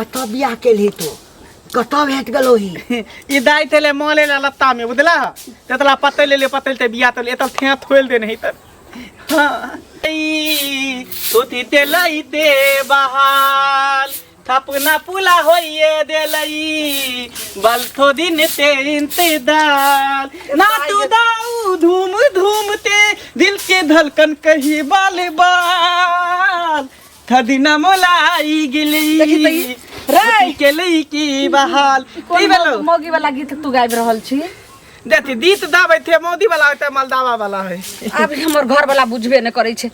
कतऽ बियाह केलही तू कतऽ भेट गेलो ही ई दाइ थेले मले ला लत्ता में बुझला तेतला पतै ले ले पतै ते बिया तले एतल थे थोल दे नहीं तर हाँ ई थोथी ते लईते बहाल थपना पुला होइए देलई बलथो दिन ते इंतजार ना तू दाऊ धूम धूम ते दिल के धड़कन कही बाल बाल थदिना मोलाई गेली देखी तऽ ई- रे! के लई की बहाल कोन की भेलो मौगी वाला गीत तू गाबि रहल छी देखी दीत दाबै थे मौदी वाला होते मलदावा वाला है आब हमर घर वाला बुझबे नहि करै छै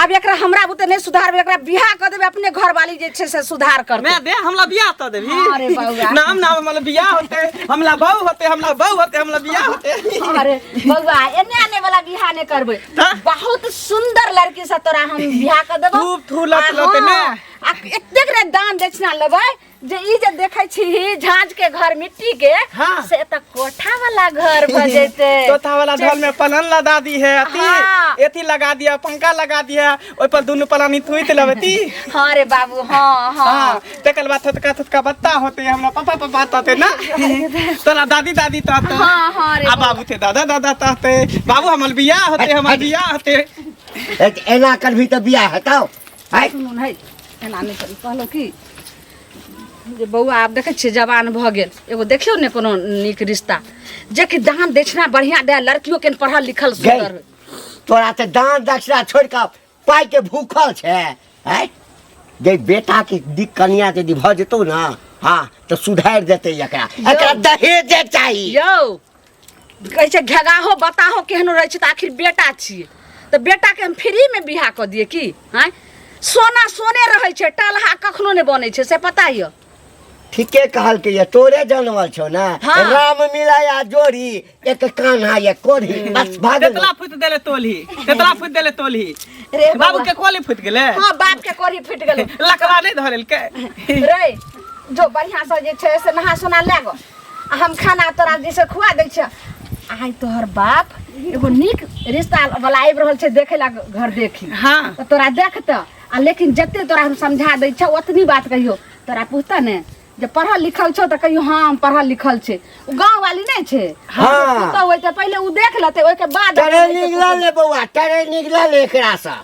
आब एकरा हमरा बुते नहि सुधारबै एकरा बियाह कऽ देबै अपने घर वाली जे छै से सुधार करतै मैं दे हमला बियाह तो देबी हाँ रे बौआ। नाम नाम हमला बियाह होते हमला बहू होते हमला बहू होते हमला बियाह होते अरे बौआ एने आने वाला बियाह नहि करबै तऽ? बहुत सुंदर लड़की से तोरा हम बियाह कऽ देबौ खूब थूलत आ लतै ने। हाँ, आ एतेक रे दान दक्षिणा लेबै जे ई जे देखै छी झाँझ के घर मिट्टी के हाँ। से एतऽ कोठा वाला घर भऽ जेतै तोता वाला ढोल में पलन लगा दी है अथी हाँ। एथी लगा दिया पंखा लगा दिया ओइ पर दुनू पलानी थुइत लेबती हाँ रे बाबू हाँ हाँ हाँ तकर बाद थोतका थोतका बत्ता होते हमरा पापा पापा कहते ना तोरा दादी दादी कहते हाँ, हाँ रे आ बाबू थे दादा दादा कहते बाबू हमर बियाह होते हमर बियाह होते एना करबही तऽ बियाह हेतौ आँय सुनू ने है एना नहि करी कहलहुँ की जे बौआ आब देखै छियै जवान भऽ गेल एगो देखियौ ने कोनो नीक रिश्ता जेकि दान दक्षिणा बढ़िआँ दए लड़कियो के पढ़ल लिखल सुंदर गै तोरा तऽ दान दक्षिणा छोड़ि कऽ पाइके भूखल छै आँय जे बेटाके दिक कनिया यदि भऽ जेतौ ने हँ तऽ सुधारि देतै एकरा एकरा दहेजे चाही यौ कहै छै घेगाहो बताहो केहनो रहै छै तऽ आखिर बेटा छियै तऽ बेटाके हम फ्रीमे बियाह कऽ दियै की आँय सोना सोने रहै छै टलहा कखनो नहि बनै छै से पता यऽ ठीके कहलकै ये तोरे जनमल छौ ने हाँ। राम मिलाया जोड़ी एक कान्हा ये कोढ़ी बस भाग तेतला फुट देले तोलही तेतला फुट देले तोलही रे बाबू बौआ। के कोली फुट गेले हाँ बाप के कोढ़ी फुटि गेलै लकवा नहीं धरेलकै रे जो बढ़िआँ से जे छै से नहा सोना लए गो आ हम खाना तोरा जे छै खुआ दै छियै आइ तोहर बाप एगो नीक रिश्ता वाला आबि रहल छै देखे ला घर देखी हाँ तऽ तोरा देखतऽ आ लेकिन जते तोरा हम समझा दै छियौ ओतनी बात कहियो तोरा पूछतऽ ने जे पढ़ल लिखल छौ तऽ कहियो हाँ हम पढ़ल लिखल छै ओ गाँव वाली नहि छै हाँ। पुतहु होइतै पहिले ओ देख लेतै ओहिके बाद ट्रेनिंग लऽ ले बौआ ट्रेनिंग लऽ ले एकरासँ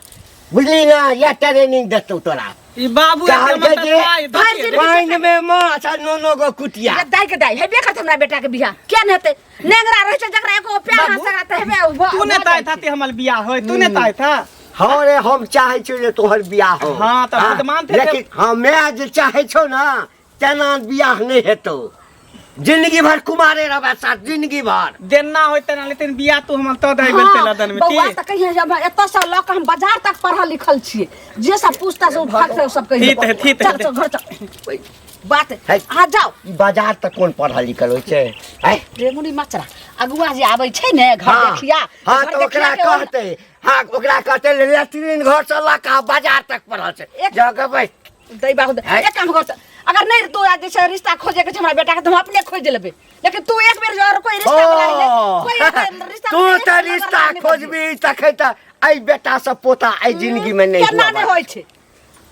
बुझली ना या ट्रेनिंग देतौ तोरा ई बाबू कहलकै एते मतलब जे पाइ भरि धके दिन- पानि मे माछ आ नोनो गो कुटिया जे दाइ के दाइ हेबे करतै हमरा बेटा के बियाह किया नहि हेतै नेंगरा रहै छै जकरा एको प्यार बाबू, हाथ सगा तऽ हेबे ओ तू ने भऽ ताय जाइ था छै। ते हमर बियाह होय तू ने ताय था हाँ रे हम चाहै छियौ जे तोहर बियाह हो हाँ, तऽ बुद्धिमान थे ते- लेकिन हाँ मैं जे चाहै छौ ना तेना बियाह नहि हेतौ जिंदगी भर कुमारे रहबा साथ जिंदगी भर देना होय तेना लेकिन बियाह तू हमर तो दे बेलते हाँ, लदन में बौआ की तऽ कहिया जे हम एतऽ से लऽ कऽ हम बाजार तक पढ़ल लिखल छियै जे सब पूछता से ओ फट से सब कहि ठीक है, ठीक है। चल चल घर चल ओइ, बात है। अहाँ जाओ ई बाजार तक कोन पढ़ल लिखल होइ छै आँय? रेमुनी मचरा अगुआ जे आबै छै ने घर हाँ देखिया हाँ घर तऽ ओकरा देखिया के ओहि- कहतै हाँ ओकरा कहतै लेटरिन घर से लऽ कऽ बाजार तक पढ़ल छै एक- जगह बैठ दै बाबू दै। है। एक काम कर अगर नहीं तोरा जे छै रिश्ता खोजे के छै हमरा बेटा के तऽ हम अपने खोज लेबै लेकिन तू एक बेर जो कोई रिश्ता वाला अइले, कोई एक रिश्ता तू वाला एक तऽ नंबर रिश्ता वाला नहि खोजबी तखन तऽ एहि बेटा से पोता एहि जिंदगी में नहीं केना हुआ नहि होइ छै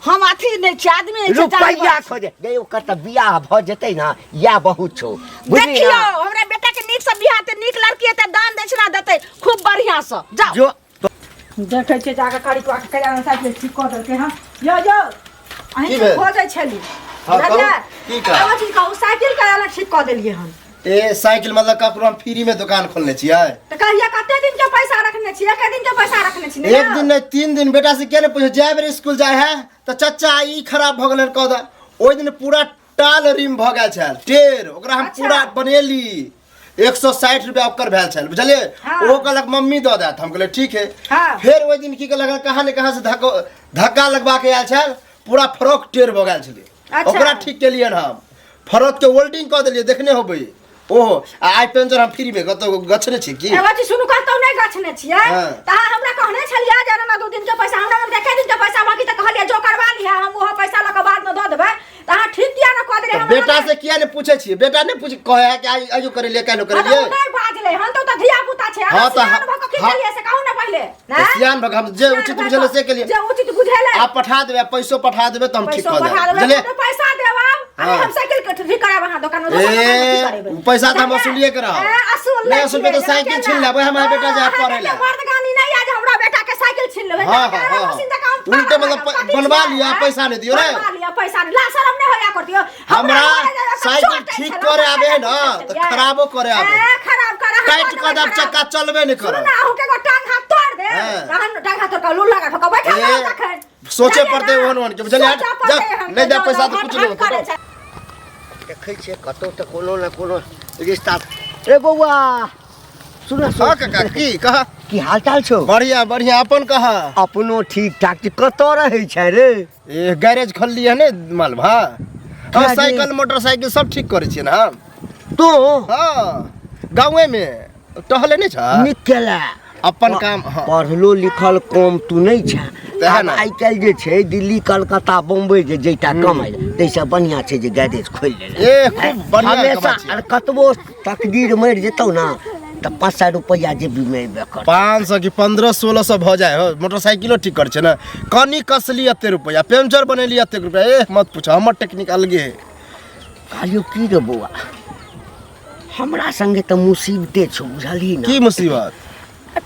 हम अथी नहि छी आदमी नहि छी रुपैया जानवर छी। खोजे गई ओकर तऽ बियाह भऽ जेतै ने या बहुत छौ बुझली देखियौ ना हमरा बेटा के नीक से बियाह हेतै नीक लड़की हेतै दान दक्षिणा देतै खूब बढ़िया से जाओ जो देखै छियै जाके करी कऽ कल्याण साइकिल ठीक कऽ देलकै हँ यौ यौ अहीं की के भेल? खोजै छली हाँ, कहू, बुझलियै? की कहब? एगो चीज कहू साइकिल के अलग ठीक कऽ देलियै हन ए साइकिल मतलब ककरो हम फ्री में दुकान खोलने छियै तऽ कहिया कते दिन के पैसा रखने छी एक दिन के पैसा रखने छी ने एक दिन नहीं तीन दिन बेटा से क्या नहीं पूछे जाए बेर स्कूल जाए है तो चचा ई खराब भऽ गेलै कह दे ओहि दिन पूरा टाल रिम भऽ गेल छल टेर ओकरा हम अच्छा। पूरा बनेली 160 रुपया ओकर भेल छल बुझलियै हाँ। ओहो कहलक मम्मी दऽ देत हम कहलियै ठीक है हाँ। फेर ओहि दिन की कहलक कहाँ ने कहाँ से धक्का धक्का लगवा के आयल छल पूरा फ्रॉक टेर भऽ गेल छलै अच्छा। ओकरा ठीक केलियनि हम फ्रॉक के वेल्डिंग कऽ देलियै देखने होबै ओहो आ आइ पेंचर हम फ्री में कतौ गछने छी की एगो चीज सुनू कतौ नहि गछने छियै हाँ। तऽ अहाँ हमरा कहने छलियै जे ना दू दिन के पैसा हमरा लग एके दिन के पैसा बाकी तऽ कहलियै जो करवा लिहा हम ओहो पैसा लऽ कऽ बाद में दऽ देबै तऽ अहाँ ठीक किया ने कऽ देलियै तऽ हमरा बेटा लग? से किया ने पूछे छियै बेटा ने पूछ कहे है कि आइ आइयो करेलियै काल्हि हाँ, तऽ करेलियै ओ नहि बाजलै हन तऽ ओ तऽ धिया पुता छै अहाँ हाँ, तऽ सियान भऽ कऽ की हाँ। केलियै से कहू ने पहिले तऽ ने सियान भऽ कऽ हम जे सियान उचित भऽ बुझेलै कऽ से केलियै जे उचित बुझेलै आप पठा देबै आ पैसो पठा देबै तऽ हम ठीक पैसो कऽ पठा देबै देबै बुझलियै तऽ पैसा देब आब आ आ हम साइकिल के ठीक कराब अहाँ दोकान में दोसर ए, दोकान में ठीक करेबै। पैसा तऽ हम वसूलिए के रहब। ए, असूल नहि वसूलबै तऽ छियै, साइकिल केना? छीन लेबै, हमरा बेटा जायत अहाँ पढ़ै के लए। मर्दगानी नहि आज हमरा बेटा के साइकिल छीन लेबै। हाँ, हाँ, हाँ। मशीन जकाँ हम उल्टे पागल मतलब लागब, कथी बनवा छियै, लिअ, आँय? पैसा नहि दियौ रे। बनवा लिअ, पैसा नहि। ला शरम नहि होया करतियो। हमरा घरे साइकिल चोट ठीक छलै, करे आबे है ना, छलियै। तऽ खराबो करे आबे। ए, खराब करे, हम टाइट बनबै कऽ देब खराब। चक्का चलबे नहि सुनू करत। ना, अहूँके एगो टांग हाथ तोड़ देब। हाँ। तहन टांग हाथ तोड़ कऽ लूल लगा ठोका बैठल ए, रहब तखन। सोचे बुझलियै पड़तै ना? ओहन ओहन के, बुझलियै? सोचऽ पड़तै जा, एहन के, नहि देब पैसा तऽ हट कुछ हट नहि होतै, करै जाओ। छै। देखै छियै कतौ तऽ कोनो ने कोनो रिश्ता रे बौआ सुन हाँ काका की कह की हाल चाल छौ बढ़िया बढ़िया अपन कह अपनो ठीक ठाक छै कतऽ रहै छै रे ए गैरेज खोललियै ने मालवा हाँ गैरेज? साइकिल मोटरसाइकिल सब ठीक करै छियै ने हम तो हाँ गाँवे में टहले नहि छ नीक केला अपन काम हाँ पढ़लो लिखल कम तू नहि छै तेहन आब आइ काल्हि जे छै दिल्ली कलकत्ता बम्बई जे जैता कमाइ लए ताहिसँ बढ़िआँ छै जे गैरेज खोलि लेने ए खूब बढ़िआँ हमेशा कमाइ छियै। आर कतबो तकदीर मरि जेतौ ने तऽ 500 रुपैआ जेबीमे अयबे करतौ। 500 कि 1500-1600 भऽ जाइ हो मोटरसाइकिलो ठीक करै छै ने कनि कसली एते रुपैआ पंचर बनेली एतेक रुपैआ ए मत पूछ हमर टेक्निक अलगे है कहलियौ की रे बौआ हमरा संगे तऽ मुसीबते छौ बुझलही ने की मुसीबत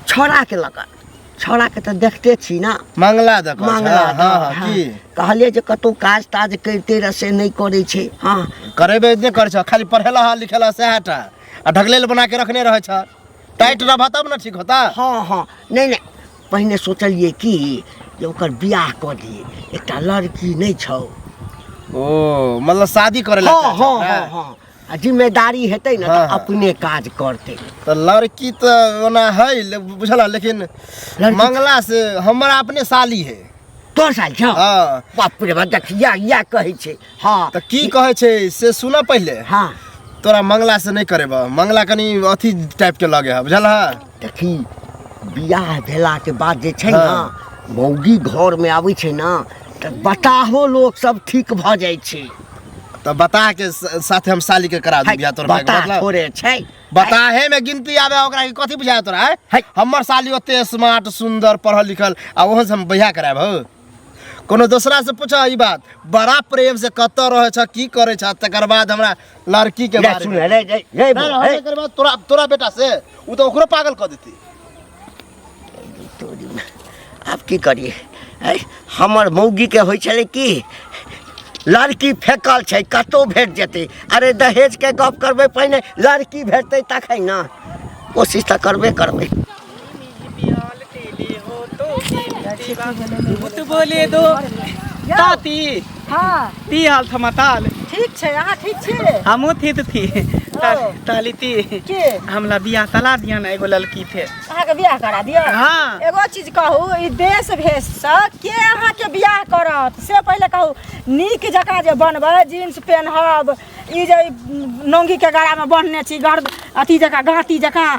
छौड़ाके लऽ कऽ छौड़ाके तऽ देखते छी ने मंगला दऽ कऽ मांगला हाँ, हाँ, हाँ, हाँ। की कहलियै जे कतहु काज ताज करिते रह से नहि करै छै हँ करेबे नहि करै छ खाली पढ़ेला हा लिखेला सएह टा आ ढकलेल बना के रखने रहै छ टाइट रहबा तब ने ठीक होता हँ हँ नहि नहि पहिने सोचलियै कि जे ओकर बियाह कऽ दियै एकटा लड़की नहि छौ ओ मतलब शादी करे ला हँ चाहै हँ छ, हँ हँ आ जिम्मेदारी हेतै ने हाँ, तऽ हाँ। अपने काज करतै तऽ लड़की तऽ ओना है बुझल लेकिन लड़की- मंगला से हमरा अपने साली है तोर साल छौ हाँ बाप रे बाप देख इएह इएह कहै छै हँ तऽ की कहै छै से सुन पहिले हँ तोरा मंगला से नहि करेबह मंगला कनि अथी टाइप के लगे है बुझल है देखी बियाह भेलाके बाद जे छै ने हाँ। मौगी घरमे आबै छै ने तऽ बताहो लोक सब ठीक भऽ जाइ छै तऽ बता के साथे हम साली के करा दी बियाह तोर भाई के बता मतलब थोड़े छै बताहे में गिनती आवे ओकरा की कथी बुझाय तोरा आँय? है। हमर साली ओते स्मार्ट सुंदर पढ़ल लिखल आ ओहो से हम बियाह करायब हो कोनो दोसरा से पूछ ई बात बड़ा प्रेम से कतऽ रहै छ की करै छ तकर बाद हमरा लड़की के ले बारे सुन में रे रे रे ना, ना, हम हे, एकर बाद तोरा तोरा बेटा से उ तऽ ओकरो पागल कऽ देती तोरी में। आब की करिए ऐ हमर मौगीके होइ छलै की लड़की फेकल छै कतहु भेट जेतै अरे दहेजके गप करबै पहिने लड़की भेटतै तखन ने कोशिश तऽ करबे करबै भूत बोले दो ताती हाँ ती हाल थमताल ठीक छै अहाँ ठीक छी हमहूँ थी तऽ थी ओ। ताली ती के हमला बियाह तला दिया ना एगो लड़की थे अहाँके बियाह करा दिअ हाँ। एगो चीज कहू ई देश भेषसँ के अहाँके बियाह करत से पहिले कहू नीक जकाँ जे बनबै जीन्स पेनहब ई जे नोंगीके गरामे बन्हने छी घर अथी जकाँ गाँती जकाँ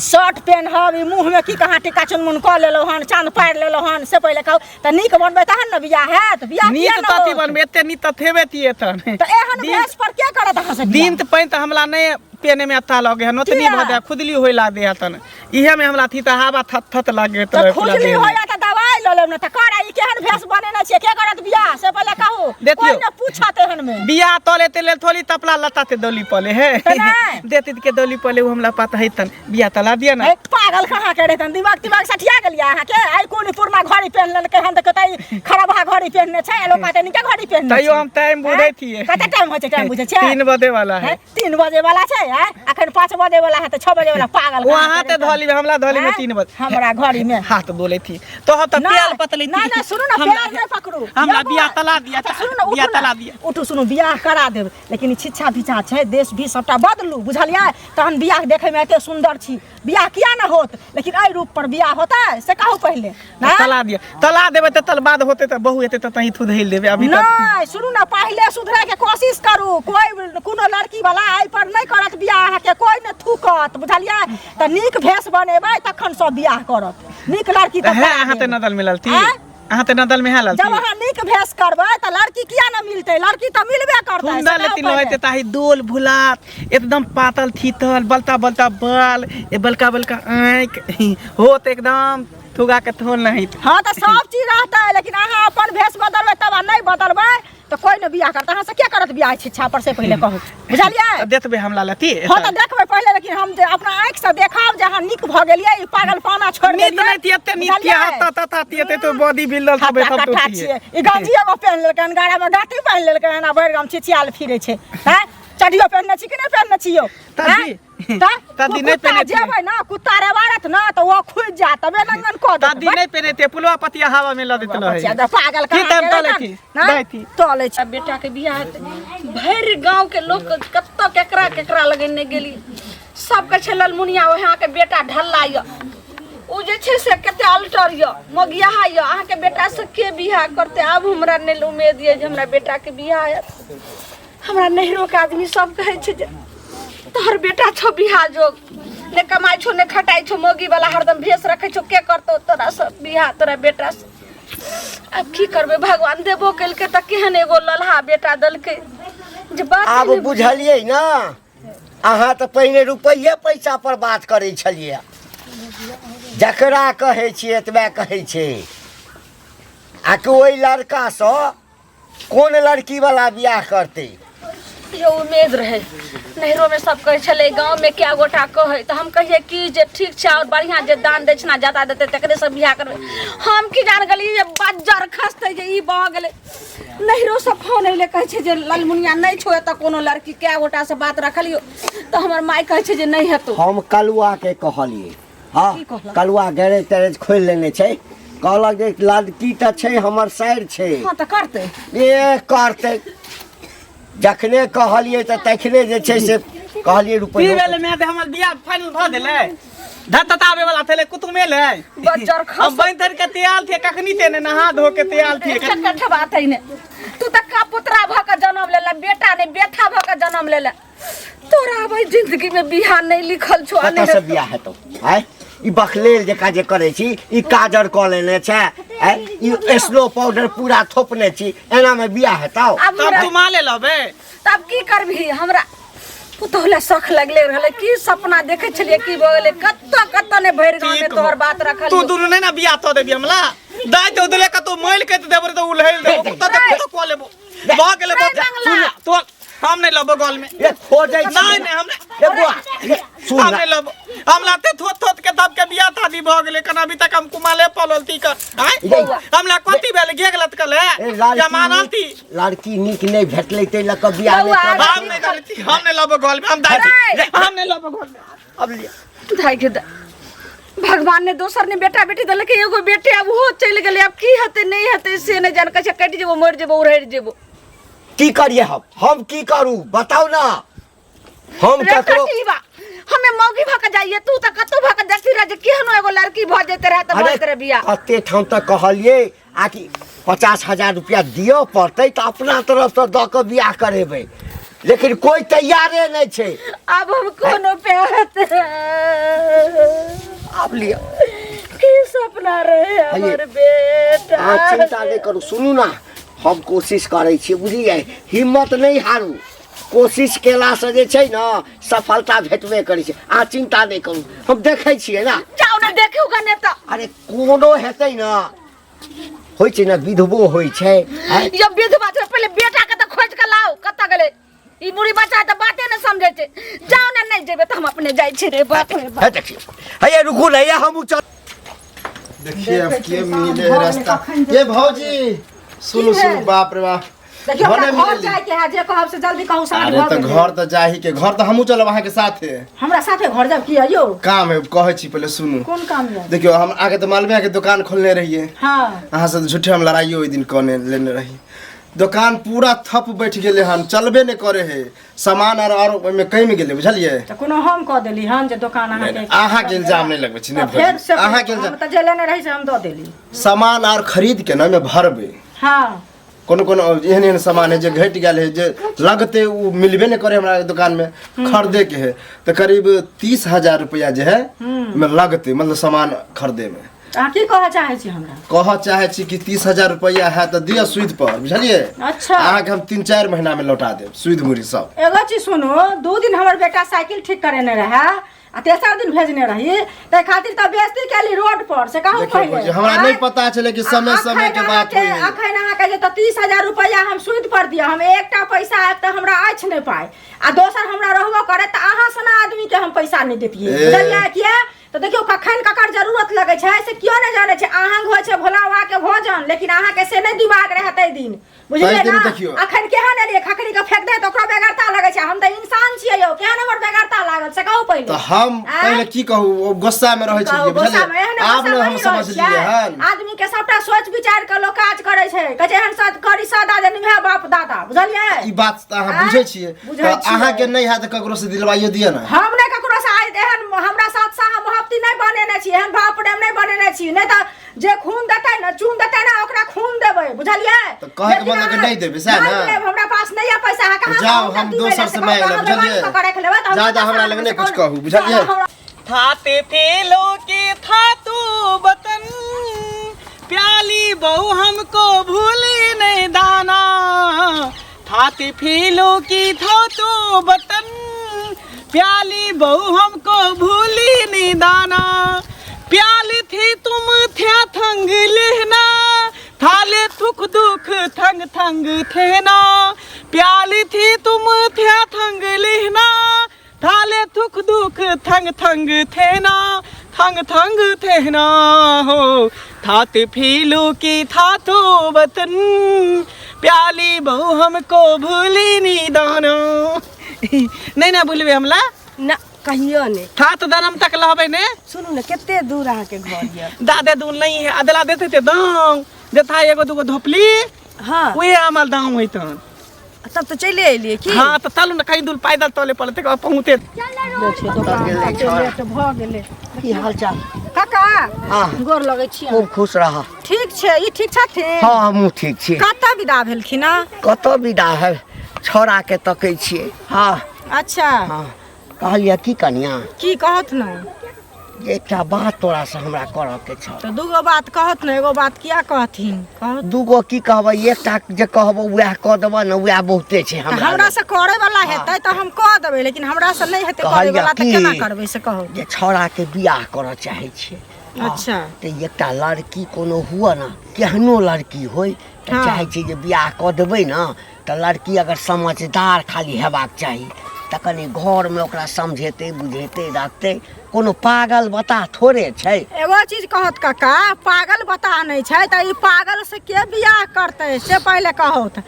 शर्ट पेनहब ई मुँहमे की कहाँ टीका चुनमुन कऽ लेलहुँ हन चाँद पारि लेलहुँ हन से पहिले कहू तऽ नीक बनबै तहन ने बियाह हैत बियाह नीक किया ने तती होत? बनबै एते नीक तऽ थेबे तिए तन तऽ एहन दिन- भेष पर के करत अहाँ से बियाह? दिन तऽ पानि तऽ हमला नहि पेने में अच्छा लगे हन ओतनी किया? भऽ जाय खुदली होय ला दे हतन इहे में हमरा थी तऽ हवा थत थत लागे तऽ खुजली होया तऽ दवाई लऽ लेब ने तऽ कर ई केहन भेष बनेने छियै के करत बियाह से पहिले कहू देखियौ। कोइ ने पूछत एहन मे बियाह तले ते लेल थोड़ी तपला लता ते दौली पले है तऽ नहि। देती के दौली पले उ हमरा पता है तन बियाह तला दिया ना ए, पागल कहाँ के रहतन दिमाग तिमाग सठिया गेलियै अहाँके आइ कोन पुरना घड़ी पेहन लेलकै हन तऽ कतै खराबहा घड़ी पेहनने छै आ लोक कहतै नीके घड़ी पेहनने तैयो छै। हम टाइम बुझै आँय? थिए कते टाइम होइ छै टाइम बुझै छियै 3 बजे वाला है हैं? 3 बजे वाला छै आँय? अखन 5 बजे वाला है तऽ 6 बजे वाला पागल वो कहाँ अहाँ के ते रहतन? धली में हमला धली में आँय? 3 बजे हमरा घड़ी में हाथ बोले थी तो हम तो ना, प्याल पतली ना ना सुनू ना प्यार नहीं पकड़ू हमरा यौ बियाह बौआ, तला दिया अच्छा, सुनू ना बियाह उठू ना तला दिया उठू सुनू बियाह करा देब लेकिन ई छिच्छा पिछा छै देश भी सबटा बदलू बुझलियै तहन बियाह देखै में एते सुंदर छी बियाह किया ना होत लेकिन एहि रूप पर बियाह होतै से कहू पहिले ना? तला दिया तला देबै तऽ तल बाद होते तऽ बहु हेतै तऽ तही थुधैल देबै अभी तक नहीं सुनू ना पहिले सुधरे के कोशिश करू कोई कोनो लड़की वाला एहि पर नहीं करत बियाह अहाँके कोई ने थूकत बुझलियै तऽ नीक भेष बनेबै तखन सब बियाह करत नीक लड़की तऽ है करा अहाँ तऽ देब। नदल में ललती आँय? अहाँ तऽ नदल में है ललती जब अहाँ नीक भेष करबै तऽ लड़की किया ने मिलतै लड़की तऽ मिलबे करतै सुंदर से कहू लेती पहिले। रहते ताही दोल भुलात एकदम पातल थीतल बलता बलता बाल ए बलका बलका आँख हो तऽ एकदम थुगा के थोल नहीं हाँ तऽ सब चीज रहतै लेकिन अहाँ अपन भेष बदलबै तब आ नहि बदलबै तऽ कोइ नहि बियाह करत अहाँ से के करत बियाह छिच्छा पर से पहिले कहू बुझलियै देखबै हमरा लती हँ तऽ देखबै पहिले लेकिन हम जे अपना आँखि से देखब जे अहाँ नीक भऽ गेलियै ई पागलपाना छोड़ि नीत देलियै नहि थी एते नीत बुझलियै? थी ता ता ता एते तो बॉडी बिल्डर तबे खट्टा तब तो कट्ठा थी छियै ई गंजी एगो पहिन लेलकै हन गाड़ा मे गाटी पहिन लेलकै हन आ भरि गाम छिछियाल फिरै छै हैं चड्डियो पहिनने छी कि नहि पहिनने छी यौ दादी, हैं? तऽ दादी नहि कुत्ता पहिने छियै। जेबै ने कुत्ता रेबारत ने तऽ ओ खुजि जायत तबे नंगन कऽ देत दादी नहीं पहने थे पुलवा पतिया हवा में ल देत रहे पागल की कहाँ टाइम गेलै तले ने? थी ना? दाई थी तले छी आ बेटा के बियाह हेतै भरि गाँव के लोक कतऽ केकरा केकरा लगे नहि गेली सबके छै ललमुनिया ओहे अहाँके बेटा ढल्ला यऽ ओ जे छै से कते अल्टर यऽ मोगियाहा यऽ अहाँके बेटासँ के बियाह करतै आब हमरा नहि उम्मीद यऽ जे हमरा बेटाके बियाह हैत हमरा नैहरोके आदमी सब कहै छै जे तोहर बेटा छौ बियाह जोग ने कमाइ छौ ने खटाइ छौ मौगी वाला हरदम भेष रखै छौ के करतौ तोरा सब बियाह तोरा बेटा से आब की करबै भगवान देबो केलकै तऽ केहन एगो ललहा बेटा देलकै जे बात आब नहि बुझलियै ने अहाँ तऽ पहिने रुपैए पैसा पर बात करै छलियै जकरा कहै छियै एतबे कहै छै आ कि ओहि लड़कासँ कोन लड़की वाला बियाह करतै यो उम्मीद रहे नैहरोमे सब कहै छलै गाँवमे कए गोटा कहै तऽ हम कहियै कि जे ठीक छै आओर बढ़िआँ जे दान दक्षिणा ज्यादा देतै तकरे से बियाह करबै हम की जान गेलियै जे बज्जर खसतै जे ई भऽ गेलै नैहरोसँ फोन अयलै कहै छै जे ललमुनिया नहि छौ एतऽ कोनो लड़की कए गोटासँ बात रखलियौ तऽ हमर माय कहै छै जे नहि हेतौ हम कलुआ के कहलियै हँ की कहलक? कलुआ गैरेज तैरेज खोलि लेने छै कहलक जे लड़की तऽ छै हमर साइर छै हँ तऽ करतै ए करतै जखने कहलियै तऽ तखने जे छै से कहलियै की रुपैआ भेलै मैं तऽ हमर बियाह फाइनल भऽ गेलै धत आबे वाला थेले कुतुमे ले बज्जर खस हम बनि धरि के तैयार थे कखनी ते ने नहा धो के तैयार थे चक्कर बात है ने तू तऽ का पुतरा भऽ के जन्म लेला बेटा नहि बेथा भऽ के जन्म लेला तोरा अब जिंदगी में बियाह नहीं लिखल छो आ कतऽ नहीं से बियाह हेतौ आँय ई बकलेल जकाँ जे करै छी ई काजर कऽ लेने छै आँय ई स्नो पाउडर पूरा थोपने छी एनामे बियाह हेतौ अब तब हमरा तू माले लबे तब की करबही हमरा पुतोह लए शख लगले रहलै की सपना देखै छलियै की भऽ गेलै कतऽ कतऽ ने भरि गाँव में ठीक तोहर हो। बात रखल तू दुनू नहीं ना बियाह तो देबी हमला दाइ तो देले कतौ मैल के देबो रे तो उलहल देबो तो तो को लेबो भऽ गेलै रे बच्चा बंगला। तो हम नहीं लेबो गल में ए खोजै छी नहीं नहीं हम नहीं ए बुआ ए, सुन हम ना। नहीं लेबो हम लाते थोत थोत के तब के बियाह शादी भऽ गेलै कना अभी तक हम कुमाले पलल ती कर आँय? ये। हम ला कथी भेल गे गलत कल है ए, लड़की जमानल ती नीक- लड़की नीक नहीं भेटलै ताहि लऽ कऽ बियाह नहि बौआ, करब। हम नहीं गलती हम नहीं लेबो गल में हम दाइ हम नहीं लेबो गल में अब लिअ। दाइ के दाइ भगवान ने दोसर ने बेटा बेटी देलकै एगो बेटे आब ओहो चलि गेलै आब की हेतै नहि हेतै से नहि जान कहै छै कटि जेबो मरि जेबो उड़हरि जेबो की करिए हम हम की करू बताउ ना हम रे ककरो कटीबा हमे मौगी भऽ के जाइए तू तऽ कतौ भऽ के देखती रह जे केहनो एगो लड़की भऽ जेते रहे तऽ भऽ जेते रहे बियाह कते ठाम तऽ कहलियै आ कि 50,000 रुपया दिअ पड़तै तऽ अपना तरफसँ दऽ कऽ बियाह करेबै लेकिन कोइ तैयारे नहि छै आब हम कोनो प्यार आब लिअ की सपना रहे हमर बेटा अहाँ चिंता नहि करू सुनू ने हम कोशिश करै छी बुझलियै हिम्मत नहि हारू कोशिश केलासँ जे छै ने सफलता भेटबे करै छै अहाँ चिंता नहि करू हम देखै छियै ने जाउ ने देखू कने तऽ अरे कोनो हेतै ने होइ छै ने विधवो होइ छै आँय? ये विधवा छै पहिले बेटा के तऽ खोज के लाओ कतऽ गेलै ई बुढ़ी बच्चा तऽ बाते नहि समझै छै जाउ ने नहि जेबै तऽ हम अपने जाइ छी रे बाप रे बाप हे देखियौ हे रुकू ने हे हमहूँ चल देखिए अब के मिले है रास्ता ये भौजी सुनू सुनू बाप रे बाप देखियौ हमरा भने घर मिलली। जाइके है जे कहब से जल्दी कहू साँझ अरे भऽ तऽ गेलै घर तऽ जाही के घर तऽ हमहूँ चलब अहाँके साथे हमरा साथे घर जाब की यौ काम है कहै छी पहिले सुनू कोन काम यऽ देखियौ हम अहाँके तऽ मालूमे है कि दोकान खोलने रहियै हँ अहाँ से झूठे हम लड़ाइयो ओहि दिन कने लेने रही दोकान पूरा थप बैठ गेलै हन चलबे नहि करे है सामान आर और ओहिमे कमि गेलै बुझलियै तऽ कोनो हम कऽ देली हन जे दोकान अहाँके अहाँके इल्जाम नहि लगबै छी नहि तऽ फेर से अहाँके हम इल्जाम तऽ जे लेने रही से हम दऽ देली सामान आर खरीद के ने ओहिमे भरबै हँ कोनो कोनो एहन एहन सामान है जे घटि गेल है जे लगते ओ मिलबे नहि करे हमरा दुकान में खरीदे के है तऽ करीब 30,000 रुपया जे है ओहिमे लगते मतलब सामान खरीदे में अहाँ की कहऽ चाहै छी हमरा कहऽ चाहे छी कि 30,000 रुपया है तऽ दिअ सूद पर बुझलियै अच्छा। अहाँके हम 3-4 महीना में लौटा देब सूद मुरी सब एगो चीज सुनू 2 दिन हमर बेटा साइकिल ठीक करेने रहे आ तेसर दिन भेजने रही ताहि खातिर तऽ बेइज्जती केली रोड पर से कहू देखियौ पहिले भौजी हमरा आँय? नहि पता छलै कि समय आ समय के अखन बात होइ अहाँके अखन अहाँके जे तऽ 30,000 रुपैआ हम सूद पर दिअ हम एकटा पैसा आयत तऽ हमरा अछि नहि पाइ आ दोसर हमरा रहबो करे तऽ अहाँ सना आदमी के हम पैसा नहि देतियै ए। बुझलियै किया तऽ देखियौ कखन ककर जरूरत लगै छै से केओ नहि जानै छै अहाँ होइ छै भोला बाबा के भोजन लेकिन अहाँके से नहि दिमाग रहै ताहि दिन बुझलियै ताहि दिन ना देखियौ। अखन केहन एलियै खखरी के फेंक दे तऽ ओकरो बेगरता लगै छै हम तऽ इंसान छियै यौ केहन हमर बेगरता लागल से कहू पहिले तऽ हम आँय? पहिले की कहू ओ गुस्सा में रहै कहू, छलियै गुस्सा में बुझलियै एहने आब गुस्सा ने में हम नहि रहै समझलियै छियै। हन आदमी के सबटा सोच विचार के लोक काज करै छै कहै छै एहन सद करी सदा जे निभे बाप दादा बुझलियै ई बात तऽ अहाँ आँय? बुझै छियै बुझै तऽ छियै। अहाँके नहि हैत तऽ ककरो से दिलवाइयो दिअ ने हम नहि ककरो से आइ एहन हमरा साथ साह मोहब्बती नहि बनेने छी एहन भाव प्रेम नहि बनेने छी नहि तऽ जे खून देतै ने चून देतै ने ओकरा खून देबै बुझलियै तऽ कहैके लेकिन मतलब कि अहाँ- नहि देबै, सएह ने? नहि देब, हमरा पास नहि यऽ पैसा अहाँ कहाँ जाउ से हम देबै दोसर से से कहू, मांगि लेब अहाँ बेईमानी बुझलियै कऽ के राखि लेबै तऽ हम जादा कतऽ हमरा से लग नहि कहू? कुछ कहू बुझलियै हमरा- थाते फेलो के था तू बतन प्याली बहु हमको भूली नहीं दाना थाते फेलो की था तू बतन प्याली बहु हमको भूली नहीं दाना प्याली थी तुम थे थंग लेना थाले थुक दुख थंग थंग थे ना प्याली थी तुम थे थंग लेना थाले थुक दुख थंग थंग थे ना थंग थंग थे ना हो थात फीलू की था तो वतन प्याली बहु हमको भूली नी दानो नहीं ना भूलबे हमला ना कहियो ने था तो दनम तक लहबे ने सुनू ने कते दूर अहाँके घर यऽ दादे दून नहीं है अदला देते थे दाम जथा एगो दूगो धोपली हाँ उहे हमर दाम होइतन तब तऽ चलि एलियै की हाँ तऽ चलू ने कहीं दूर पैदल चले पड़ते पहुँचे लेट भऽ गेलै की हाल चाल काका हाँ गोर लगै छी खूब खुश रह ठीक छै ई ठीक छथिन हाँ हमहूँ ठीक छी कतऽ विदा भेलखिन हँ? कतऽ विदा है छौड़ाके तकै छियै हाँ अच्छा हाँ कहलियै की कनिया की कहत ने जे एकटा बात तोरासँ हमरा करऽके छल तऽ दूगो बात कहत ने एगो बात किया कहथिन कहत दूगो की कहबै एकटा जे कहबो वएह कऽ देबऽ ने वएह बहुते छै तऽ हमरा हमरा लग। से करे वाला हेतै तऽ हम कऽ देबै लेकिन हमरा से नहि हेतै करे कहलियै वाला तऽ की? केना करबै से कहू जे छौड़ाके बियाह करऽ चाहै छियै हँ, अच्छा तऽ एकटा लड़की कोनो हुअ ने केहनो लड़की होय तऽ हँ। चाहै छियै जे बियाह कऽ देबै ने तऽ लड़की अगर समझदार खाली हेबाक चाही तऽ कनि घरमे ओकरा समझेतै बुझेतै रखतै कोनो पागल बताह थोड़े छै। एगो चीज कहत काका, पागल बताह नहि छै तऽ ई पागल से के बियाह करतै से पहिले कहत।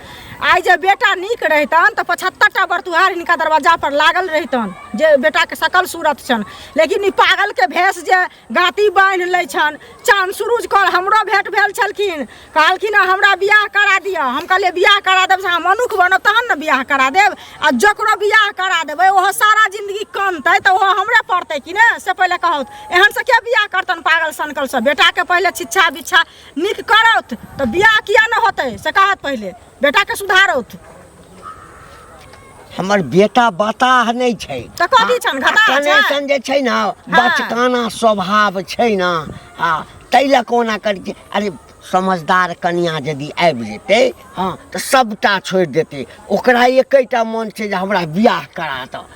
आइ जे बेटा नीक रहितन तऽ 75टा बरतुहार हिनका दरवाजा पर लागल रहितन जे बेटाके सकल सूरत छनि, लेकिन ई पागलके भेष जे गाँती बान्हि लै छनि। चाँद सुरुज कर हमरो भेंट भेल छलखिन, कहलखिन हँ हमरा बियाह करा दिअ। हम कहलियै बियाह करा देब से अहाँ मनुख बनब तहन ने बियाह करा देब, आ जकरो बियाह करा देबै ओहो सारा जिंदगी कनतै तऽ ओहो हमरे पड़तै कि ने से पहिले कहौत। एहन से के बियाह करतन पागल सनकल से? बेटाके पहिले शिक्षा बिच्छा नीक करौत तऽ बियाह किया ने होतै से कहत, पहिले बेटाके सुधारौत। हमर बेटा बताह नहि छै। तऽ कथी छनि, घताह छै? कनेक्शन जे छै ने बचकाना स्वभाव छै ने, हँ ताहि लए कोना करै छै। अरे समझदार कनिया यदि आबि जेतै हँ तऽ सबटा छोड़ि देतै, ओकरा एकेटा मन छै जे हमरा बियाह करा दऽ।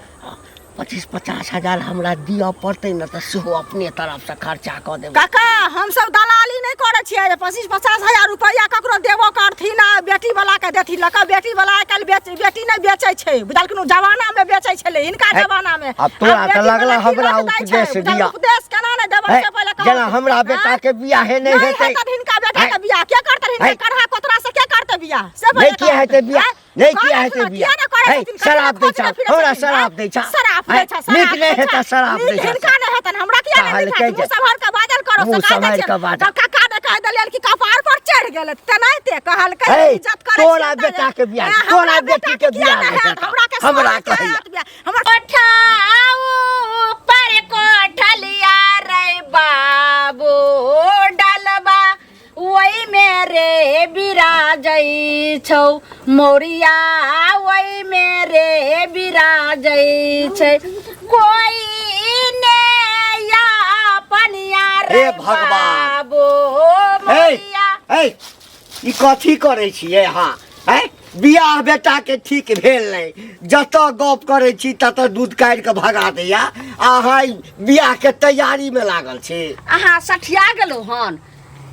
25-50 हजार हमरा दिअ पड़तै ने तऽ सेहो अपने तरफसँ खर्चा कऽ देबै। काका हमसब दलाली नहि करै छियै जे 25-50 हजार रुपैआ ककरो देबो करथिन आ बेटी वाला के देथिन लऽ कऽ। बेटी वाला आइ काल्हि बेटी नहि बेचै छै, बुझलखिन? जमाना मे बेचै छलै हिनका जमाना मे। आब तोरा आब तऽ बेटी लगला वाला हमरा तिलक दै छै, उपदेश बुझल? दिअ। उपदेश केना नहि देबै से पहिले कहू। जेना हमरा बेटा के बियाहे नहि नहि हेतै। हेतै हिनका बेटा के बियाह, के करतै हिनका कढ़ा कोतरा से के करतै बियाह से नहि पहिले किया कहू। हेतै बियाह? आँय? नहि कहै किया छथिन हेतै ने, बियाह? किया नहि करै है, छथिन? शराब दै कते छा, खोजने फिरै हमरा छथिन, शराब आँय? दै छा। शराब दै है, छा, नीक शराब नहि दै छा। हेतै शराब नीक दै छा। हिनका नहि हेतनि, हमरा किया नहि नीक कहलकै हेतनि? जे मुँह सम्हारि कऽ बाजल करो, मुँह से कहि दै सम्हारि छियनि। कऽ बाजल। तऽ कक्का ने कहि देलियनि कि कपार पर चढ़ि गेलै, तेनाहिते कहलकै है, इज्जत करै तोरा छियनि तऽ बेटा के बियाह, ऐं, हमरा तोरा बेटा बेटी के किया बियाह नहि नहि हेत? हेतौ। हमरा के हमरा सोना किया कहैया। हेत बियाह? हमर कोठा ऊपर कोठलिया रे बाबू डलबा ओहि मेरे बिराजै छौ मोरिया, ओहि मेरे बिराजै छै कोई ने या पनिया रे हे भगवान। बाबू हे मोरिया। हे, ई कथी करै छियै अहाँ? हैं, बियाह बेटा के ठीक भेल नहि जतऽ गप करै छी ततऽ दूध काटि कऽ भगा दैया अहाँ ई बियाह के तैयारी मे लागल छी अहाँ सठिया गेलहुँ हन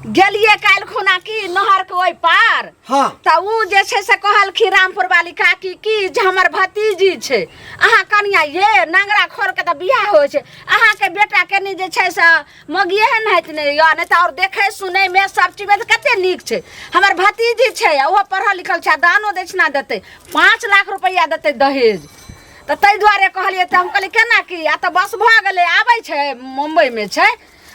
गेलियै काल्हि खुना की नहर के ओहि पार हाँ। तऽ उ जे छै से कहलखिन रामपुर वाली काकी की जे हमर भतीजी छै अहाँ कनिया ये नंगरा खोर के तऽ बियाह होइ छै अहाँके बेटा कनि जे छै से मगिए नहाइत नहि यऽ नहि तऽ आओर देखै सुनैमे सब चीजमे तऽ कते नीक छै हमर भतीजी छै आ ओहो पढ़ल लिखल छै आ दानो दक्षिणा देतै 5 लाख रुपैआ देतै दहेज। तऽ ताहि दुआरे कहलियै, तऽ हम कहलियै केना की, आ तऽ बस भऽ गेलै, आबै छै, मुम्बईमे छै,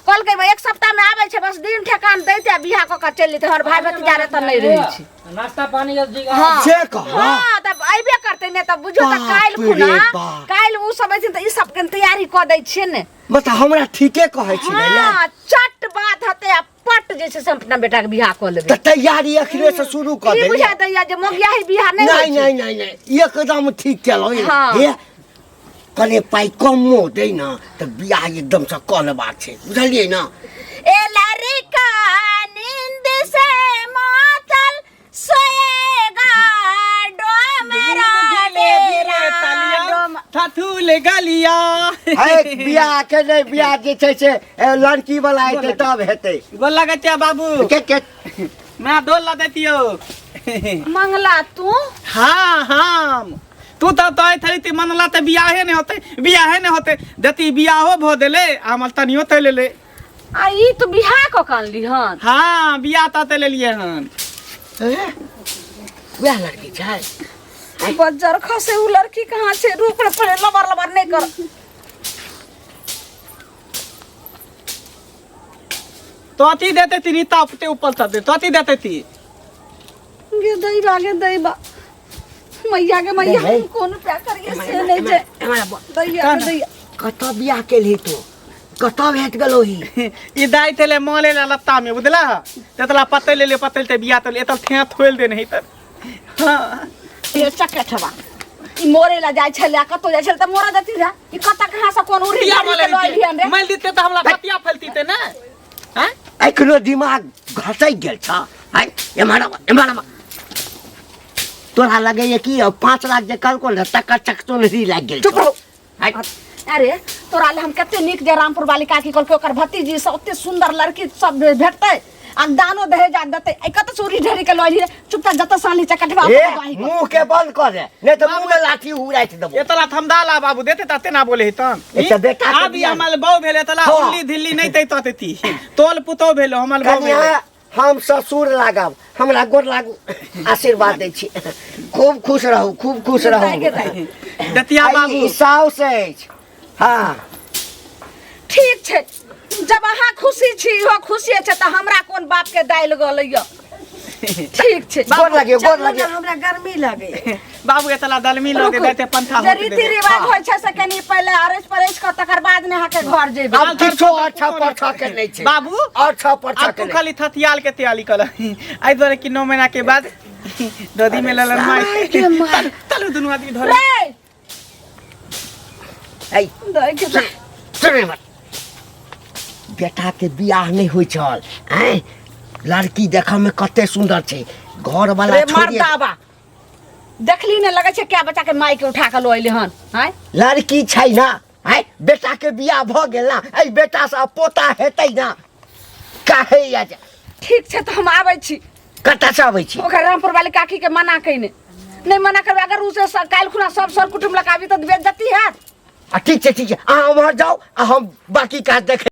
कहलकै एक सप्ताहमे आबै छै, बस दिन ठेकान दैते आ बियाह कऽ कऽ चलि जेतै। हमर भाय भतीजा रे तऽ नहि रहै छै। नाश्ता पानी के जी। हाँ। से कह। हाँ, तब अयबे करतै ने, तऽ बुझियौ तऽ बाप काल्हि रे खुना बाप। काल्हि ओ सब अयथिन तऽ ई सबके तैयारी कऽ दै छियै ने। मतलब हमरा ठीके कहै छी ने यार? हाँ, चट बात हेतै आ पट जे छै से हम अपना बेटाके बियाह कऽ लेबै। तऽ तैयारी अखने से शुरू कऽ ई देलियै। बुझा दैया जे मोगियाही बियाह नहि नहि होइ छै। नहि नहि नहि, एकदम ठीक केलहुँ। हाँ। हे, कने पाइ कमो दै ने तऽ बियाह एकदमसँ कऽ लेबाक छै, बुझलियै ने? ए लड़का नींद से मातल सोएगा डोमरा डेरा डोम। थथुल गलिया। है, बियाह के नहि, बियाह जे छै से लड़की वाला एतै तब हेतै। गोल लगै छै बाबू। के मैं डोल ला देतियो। मंगला तू? हाँ, हम तू तऽ तय थरी ती मनला तऽ बियाहे नहि होते, बियाहे नहि होते देती, बियाहो भऽ देले आ हमर तनियो तय लेले। आ ई तू बियाह कऽ के अनली हन? हाँ, बियाह तऽ तय लेलिए हन। वएह लड़की छै। बज्जर खसे, उ लड़की कहाँ छै? रुक रे, पहिले लबर लबर नहि कर। तो अथी देते ती रीता उपते ऊपर तर दे तो अथी देते ती। गे दैबा, गे दैबा मैया, गे मैया। नहीं। हम कोन प्या करिए से नहीं छै दैया, गे दैया। कतऽ बियाह केलही तू? कतऽ भेट गेलो ही? ई दाइ थेले मले ला लत्ता में बुझला तेतला पतै लेले पतै ते बियाह तले एतल थे थोल दे नहीं तर। हाँ। ये चकेठवा ई मोरे ला जाइ छलै, कतौ जाइ छलै तऽ मोरा देती रहे। ई कतऽ कहाँ से कोन उड़ी बियाह गाड़ी मले के लऽ एलिहन रे? मल देते तऽ हमरा पतिया फैलती ते ने हैं। एखनो दिमाग घसकि गेल छ? आइ एम्हर आब, एम्हर आब। तोरा लगैए कि 5 लाख जे कहलको ने तकर चकचोन्हरी लागि गेल चुप छौ। रहू। आइ अरे तोरा ले हम कते नीक जे रामपुर वाली काकी कहलकै ओकर भतीजी से ओते सुंदर लड़की सब भेटतै आ दानो दहेज आ देतै। ऐ कतऽ चोरी ढेरी के लऽ एलियै? चुपचाप जतऽ साली चकटवा ए अपन बाही कर। मुँह के बंद कऽ दे, नहीं तऽ मुँह में लाठी उड़ाइत देबो। एतला थमदा ला बाबू देते तते ना बोले तन। अच्छा, बेटा के आब ई बियाह। हमर बहू भेले तला। हाँ। उल्ली धिल्ली नहीं तै तते तोल पुतो भेलो हमर बहू भेले। कन्या, हम ससुर लागब, हमरा गोर लागू, आशीर्वाद दै छी, खूब खुश रहू, खूब खुश रहू। दतिया आ बाबू। ई साउस अछि। हाँ। ठीक छै, जब अहाँ खुशी छी, इहो खुशी छै, तऽ हमरा कोन बाप के दालि गलैया? ठीक छै। गोर लागियो, गोर चलू ने। लागियो। हमरा गर्मी लगे। बाबू एतला दलमी लऽ दे देते पंखा जे होके रीति देबे। रिवाज होइ छै से कनि पहिले अरैस परैस कऽ तकर बाद ने अहाँके घर जेबै। आब किछो अच्छा परछा के नहि छै। बाबू अच्छा परछा आब के तू नहि। खाली थथियाल के तैयारी कर एहि दुआरे कि 9 महीना के बाद ददी में ललन माय तलु दुनू आदमी धरे। रे। ऐ। दै के दे। सुन हमर। बेटा के बियाह नहि होइ छल। आँय, लड़की देखऽ में कते सुंदर छै, घर वाला रे छोड़िए। मर्दाबा, देखली ने, लगै छै क्या बच्चा के माय के उठा के लऽ एलै हन। आँय? लड़की छै ना। आँय, बेटा के बियाह भऽ गेल ना, एहि बेटा से पोता हेतै ना, काहे या ठीक छै, तऽ हम आबै छी। कतऽ से अबै छी? ओकरा रामपुर वाली काकी के मना कइने नहि मना करबै, अगर उ से काल्हि खुना सब सर कुटुम्ब लग आबी तऽ बेइज्जती हैत। आ ठीक छै, ठीक छै, अहाँ उम्हर जाउ आ हम बाकी काज देखै।